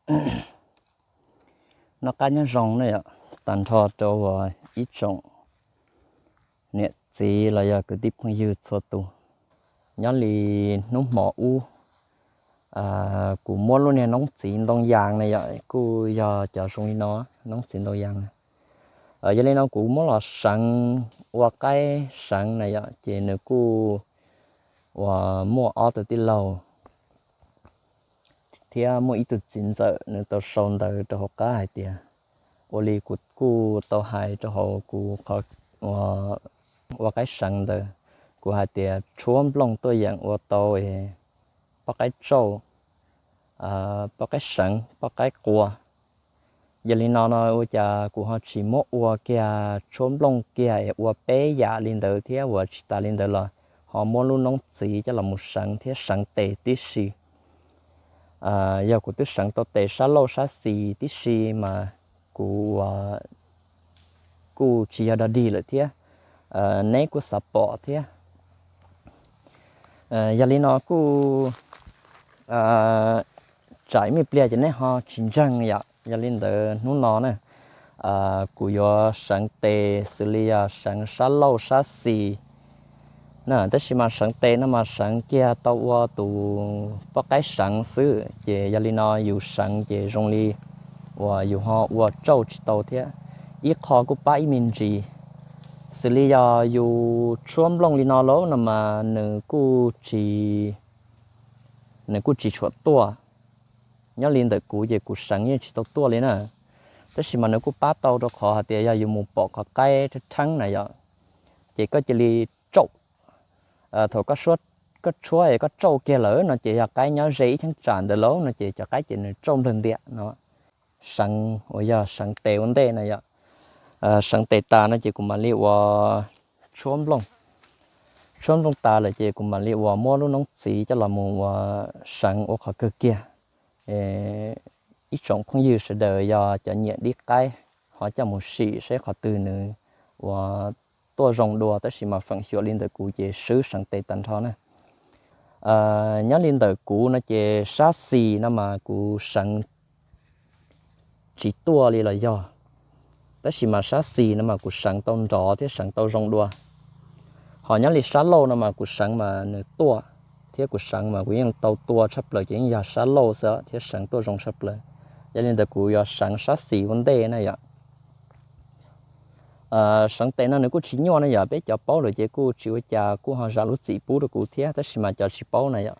Noj qab nyob zoo na yom, tag nrho rau ib tsoom niam txiv los yog kwv tij phooj ywg txhua tus. Nyob li hnub hmo ub, kuv muab lub niag noob txiv ntoo yas na yom, kuj yog cov zoo li no, noob txiv ntoo yas na. Yog li no kuv muab los seev ua qaib seev na yom, ces nws kuj uas muaj ob tug tij laug thiab muaj ib tug txiv ntxawm, nws tau sau ntawv rau hauv qab hais tias, ua li kuv kuj tau hais rau hauv kuv qhov ua qaib seev ntawd, kuv hais tias tshuab nplooj tuaj yeem ua tau poj qaib tsauj, poj qaib seev, poj qaib qua. Yog li no no ua cas kuv ho tsis muab ua kiag tshuab nplooj kiag es ua peb yam li ntawd thiab, uas tsis tas li ntawd los ho muab lub noob txiv coj los mus seev thiab seev tes tib si. Yog kuv twb seev tau tes sab laug sab xis tib si mas kuv kuj tsis yog dog dig lawm thiab, neb kuj xav pom thiab. Yog li no kuj tsam ib me pliag ces neb ho tsis ntseeg yom. Yog li ntawd hnub no na, kuv yuav seev tes xws li yog seev sab laug sab xis na, tab sis mas seev tes no mas seev kiag tau ua tus poj qaib seev xwb, ces yog li no yus seev ces zoo li uas yus ho ua tsauj tsis tau thiab, ib qho kuj pab ib me ntsis. Xws li yog yus tshuab nplooj li no lauj no mas nws kuj tsis, nws kuj tsis tshua tuaj. Nyob li ntawm kuv ces kuv seev yeej tsis tau tuaj li na, tab sis mas nws kuj pab tau rau qhov hais tias yog yus mus pom qhov qaib rheeb rheeb na yom, ces koj cia li tsauj. Thaum koj tshuab es koj tsauj kiag lawm no ces yog qaib nyob ze ib cheeb tsam ntawd lauj no ces cov qaib ces nws tsauj nplawg ntiam no. Seev uas yog seev tes ua ntej na yom, seev tes tas no ces kuv mam li ua tshuab nplooj. Tshuab nplooj tas lawm ces kuv mam li uas muab lub noob txiv coj los mus uas seev ua qhov kawg kiag. Ib tsoom phooj ywg sawv daws yog cov nyiam dib qaib ho coj mus sim saib qhov twg nws uas tuaj zoo dua, tab sis mas feem xyuam li ntawm kuv ces swb seev tes tag nrho na. Nyob li ntawm kuv no ces sab xis no mas kuv seev tsis tuaj li los yog, tab sis mas sab xis no mas kuv seev tau nrov thiab seev tau zoo dua. Ho nyob li sab laug no mas kuv seev mas nws tuaj, thiab kuv seev mas kuv yeej tau tua tshaj plaws ces yeej yog sab laug xwb thiab seev tuaj zoo tshaj plaws. Yog li ntawd kuv yuav seev sab xis ua ntej na yom. Seev tes no nws kuj tsis nyuaj na yom, peb cov paub lawm ces kuj tsis ua cas, kuj ho zam lub txim pub rau kuv thiab, tab sis mas cov tsis paub na yom,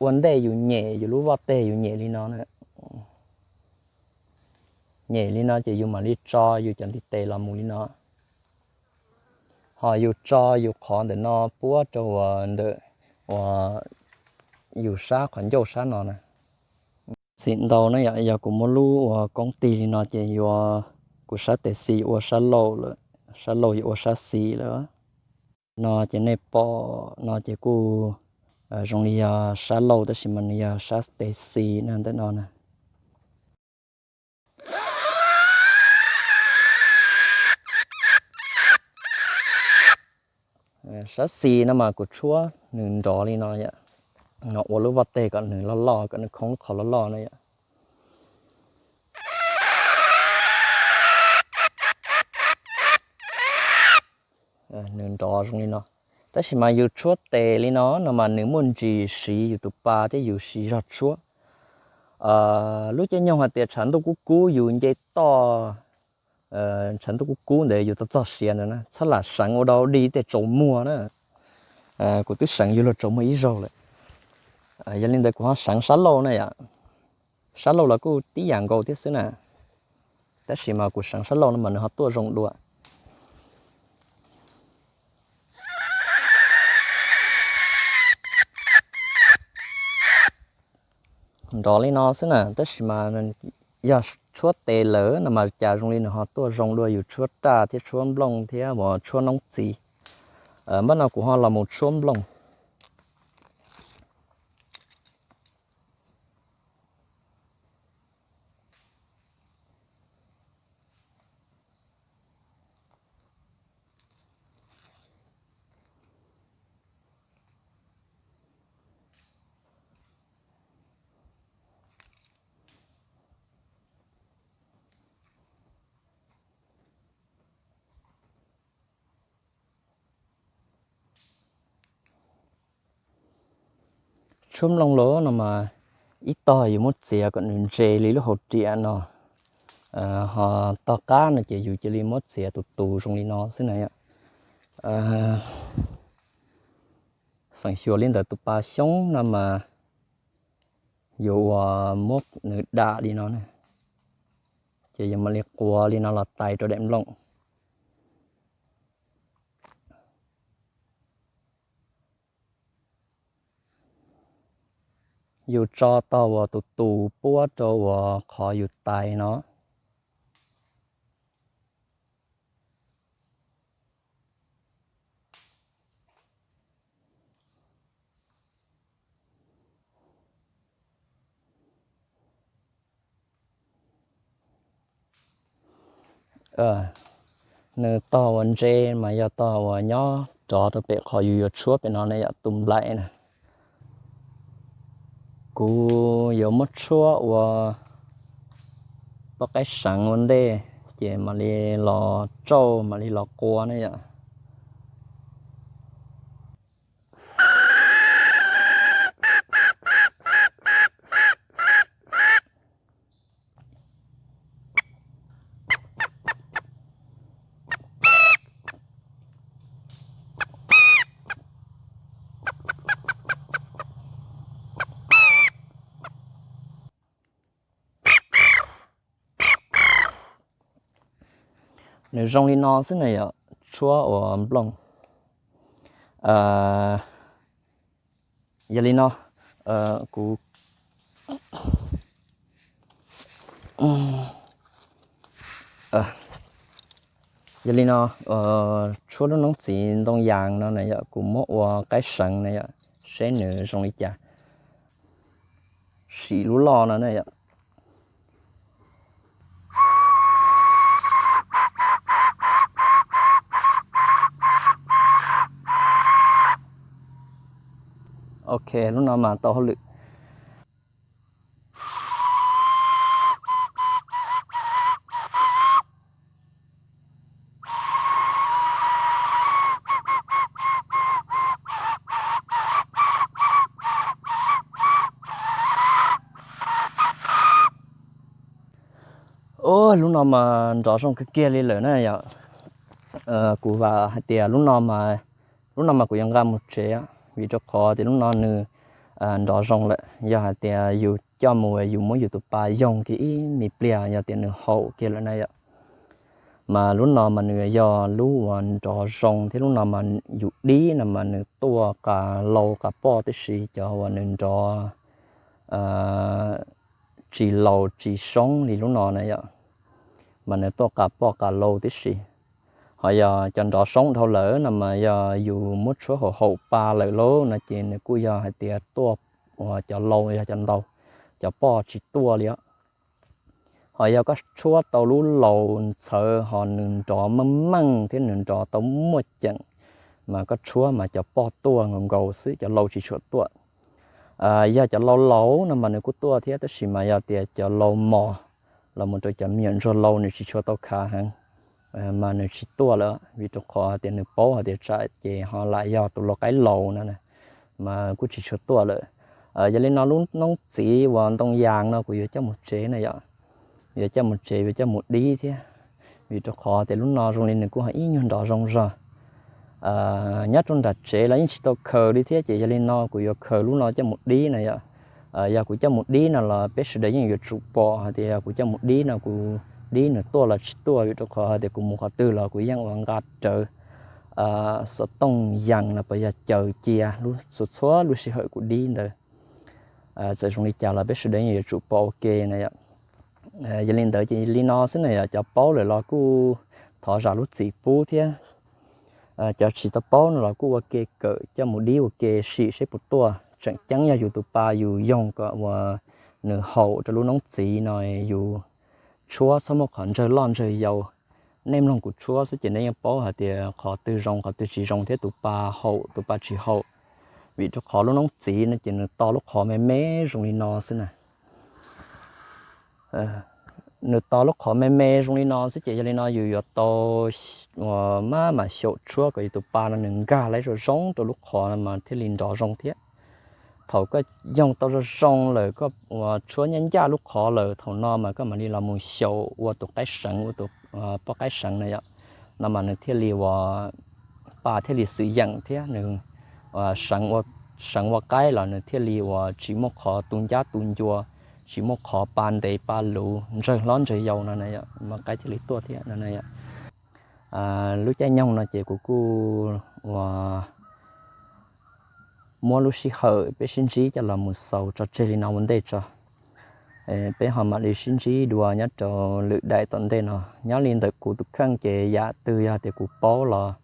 ua ntej yus nyem yus lub vaj teg yus nyem li no na. Nyem li no ces yus mam li tso yus cov ntiv tes los mus li no, ho yus tso yus qhov ntawm no puab rau uas ntawm uas yus sab qhov ncauj sab no na. Txim ntau na yom, yog kuv muab lub uas koob tig li no ces yuav, kuv sab tes xis ua sab laug lawm, sab laug yuav ua sab xis lawm. No ces nej pom no ces kuj zoo li yog sab laug tab sis mas nws yog sab tes xis na ntawm no na. Sab xis no mas kuv tshuab nws nrov li no yom, no ua lub vaj teg kom nws loj loj, kom nws khoob lub qhov loj loj na yom. Nws nrov zoo li no. Tab sis mas yus tshuab tes li no no mas nws muaj ntsis siv yus tus pa thiab yus siv zog tshuab. Lub caij nyoog hais tias tshav ntuj kub kub yus nce toj, tshav ntuj kub kub ntawd yus tau txog siav ntawd na, txhob lam seev ua dau dig tej tsaus muag na. Kuv twb seev yus luag tsaus muag ib zaug lawm. Yog li ntawd kuv ho seev sab laug na yom. Sab laug los kuj tib yam nkaus thiab xwb na, tab sis mas kuv seev sab laug no mas nws ho tuaj zoo dua. Nrov li no xwb na, tab sis mas yog tshuab tes lawm no mas cas zoo li nws ho tuaj zoo dua yus tshuab raj thiab tshuab nplooj thiab uas tshuab noob txiv. Npaj no kuv ho los mus tshuab nplooj. tshuab nplooj los no mas ib tog yus muab txiav kom nws ntse li lub hauv riam no, ho tog qab no ces yus cia li muab txiav tus tus zoo li no xwb na yom. Feem xyuam li ntawm tus pas xyoob no mas yuav ua muab nws dam li no na, ces yus mam li quav li no los tais rau daim nplooj. Yus tso tog uas tus tus puab rau uas qhov yus tais no. Nws tog uas ntse mas yog tog uas nyob rov rau pem qhov yus yuav tshuab pem no ne yom, tus nplaim na. Kuv yuav muab tshuab ua poj qaib seev ua ntej, ces mam li los tsauj mam li los qua ne yom. Nws zoo li no xwb na yom, tshuab ua nplooj. Yog li no, kuv, yog li no, tshuab lub noob txiv ntoo yas no na yom, kuv muab ua qaib seev na yom, seb nws zoo li cas. Sim lub loj no na yom. Ok, lub no mas tau hauj lwm. Lub no mas nrov zoo kawg kiag li lawm na yom. Kuv vam hais tias lub no mas, lub no mas kuv yuav nqa mus tsev, vim rau qhov tias lub no nws nrov zoo lawm. Yog hais tias yus coj mus, yus muab yus tus pas yoog kiag ib me pliag yog tias nws haum kiag lawm na yom. Mas lub no mas nws yog lub uas nrov zoo thiab lub no mas yus dib no mas nws tuaj qas lau qas poj tib si, cov uas nws nrov tsis laus tsis soob li lub no na yom, mas nws tuaj qas poj qas lau tib si. Ho yog cov nrov soob dhau lawm no mas yog yus muab tshuab haum haum pa lawm lauj no ces nws kuj yog hais tias tuaj uas cov lau yog cov ntau, cov poj tsis tuaj li os. Ho yog koj tshuab tau lub laus ntxhawv ho nws nrov meej meej thiab nws nrov tau muaj ceem, mas koj tshuab mas cov poj tuaj nkaus nkaus xwb, cov lau tsis tshua tuaj. Yog cov lau laus no mas nws kuj tuaj thiab, tab sis mas yog tias cov lau mos los mus rau cov me nyuam ntsuag lau nws tsis tshua tau khav heev, mas nws tsis tuaj lawm, vim rau qhov tias nws paub hais tias tsam ces ho lam yog tus lau qaib laus no, mas kuj tsis tshua tuaj lawm. Yog li no lub noob txiv uas ntoo yas no kuv yuav coj mus tsev na yom. Yuav coj mus tsev, yuav coj mus dib thiab, vim rau qhov tias lub no zoo li nws kuj ho ib nyuag nrov zoo zog. Nyob rau nram tsev los yeej tsis tau khaws li thiab, ces yog li no kuv yuav khaws lub no coj mus dib na yom. Yog kuv coj mus dib no los peb sawv daws yeej yuav tsum pom hais tias yog kuv coj mus dib no kuv dib nws tuaj los tsis tuaj, vim rau qhov hais tias kuv mus qhov twg los kuv yeej ua nqa rawv xov tooj yees no pas yog caws cia lub txhua txhua lub sij hawm kuv dib ntawd. Txawm zoo li cas los peb sawv daws yeej yuav tsum pom ua ke na yom. Yog li ntawd ces li no xwb na yom, cov paub lawm los kuj thov zam lub txim pub thiab. Cov tsis tau paub no los kuj ua ke kawm coj mus dib ua ke sim seb puas tuaj. Tseem ceeb yog yus tus pa yus yoog kom uas nws haum rau lub noob txiv no, yus tshuab txhob muaj qhov ntsawg loj ntsawg yau. Nej mloog kuv tshuab xwb ces nej yeej paub hais tias qhov twg zoo qhov twg tsis zoo thiab tus pa haum tus pa tsis haum. Vim rau qhov lub noob txiv no ces nws to lub qhov me me zoo li no xwb na. Nws to lub qhov me me zoo li no xwb ces yog li no yus yuav tau uas maj mam xyaum tshuab kom yus tus pa no nws nkag laib zoo zoo rau lub qhov no mas thiaj li nrov zoo thiab. Thaum koj yoog tau zoo zoo lawm, koj uas tshuab nyab ncaj lub qhov lawm, thaum no mas koj mam li los mus xyaum ua tus qaib seev, ua tus poj qaib seev na yom. No mas nws thiaj li uas pa thiaj li xwm yeem thiab nws seev ua qaib los nws thiaj li uas tsis muaj qhov tu ncab tu ncua, tsis muaj qhov pa ntev pa luv, ntsawg hlob ntsawg yau no, qaib thiaj li tuaj thiab no. Lub caij nyoog no ces kuv kuj uas muab lub sij hawm peb sib ntsib coj los mus xaus tso tseg li no ua ntej tso. Peb ho mam li sib ntsib dua nyob rau lwm daim tom ntej no. Nyob li ntawm kuv tus kheej ces yam twg yog tias kuv paub los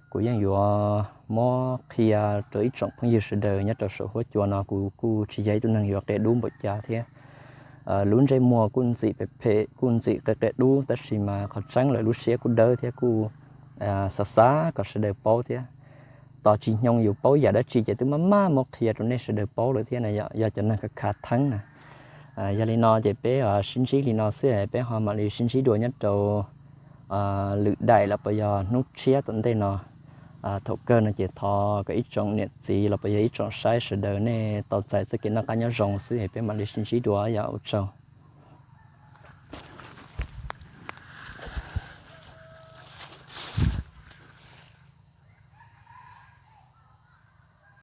kuv yeej yuav muab qhia rau ib tsoom phooj ywg sawv daws nyob rau saum huab cua no. Kuv kuj tsis yog ib tug neeg yuav qia dub npaum cas thiab. Lub ntsej muag kuj ntxim phem phem, kuj ntxim qia qia dub, tab sis mas qhov tseeb lawm lub siab kuj dawb thiab kuj xav xav kom sawv daws paub thiab. Tos tsis nyoog yus paub yam dab tsi ces twb maj maj muab qhia rau nej sawv daws paub lawm thiab na, yog cov neeg khav khav theeb na. Yog li no ces peb sib ntsib li no xwb, peb ho mam li sib ntsib dua nyob rau lwm daim los puas yog hnub tshiab tom ntej no. Thaum kawg no ces thov kom ib tsoom niam txiv los puas yog ib tsoom saib sawv daws nej tau txais txoj kev noj qab nyob zoo xwb, peb mam li sib ntsib dua, yog ua tsaug.